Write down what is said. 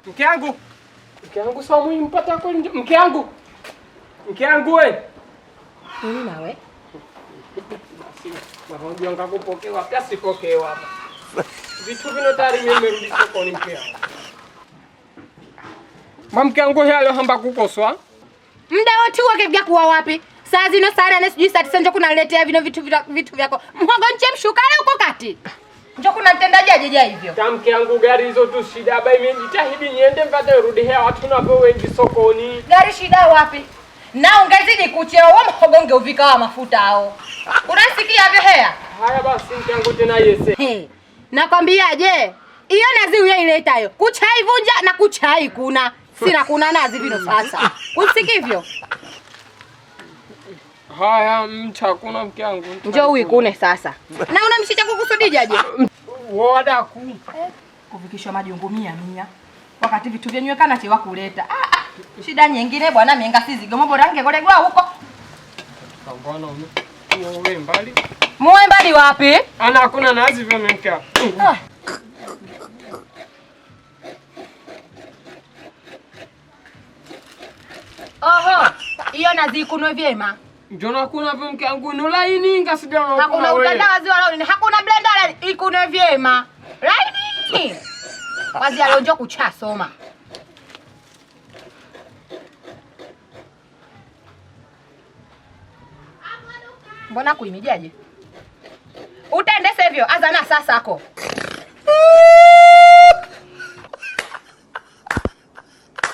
Mke yangu. Mke yangu sawa mpata kwa mke yangu. Mke yangu we. Nini nawe? Basi mahonjo ngakupokewa pia sipokewa hapa. Vitu vino tayari mimi nimerudi sokoni mke yangu. Mke yangu yale hamba kukoswa. Muda wote wake vya kuwa wapi? Saa zino saa nane sijui saa tisa njo kunaletea vino vitu vyako. Mhogo nche mshukale huko kati. Njo kuna mtendaji ajeja hivyo. Tamke yangu gari hizo tu shida bai mimi jitahidi niende mpate rudi hea watu napo wengi sokoni. Gari shida wapi? Na ungezidi kucheo wewe mhogo ungeuvika wa mafuta hao. Unasikia hivyo hea? Haya basi mke yangu tena yese. Hey, nakwambia je? Iyo nazi uye iletayo. Kuchai vunja na kuchai kuna. Sina kuna nazi vino sasa. Usikivyo? Haya mcha kuna mke yangu. Njoo uikune sasa. Na unamshicha kukusudija je? Wadaku. Kuvikishwa majungu 100. Wakati vitu vyenyewe kana chewa kuleta. Shida nyingine bwana mienga sizigomo bora ngekolegwa huko. Bwana muwe mbali. Muwe mbali wapi? Ana hakuna nazi vyo mke. Oho, hiyo nazi ikunwe vyema. Njona hakuna vyo mke wangu no laini ngasija na hakuna utandawazi wala nini, hakuna blender wala ikunwe vyema. Laini. Wazi alonjo kuchasoma. Mbona kuimijaje? Utende sevyo azana sasa ako.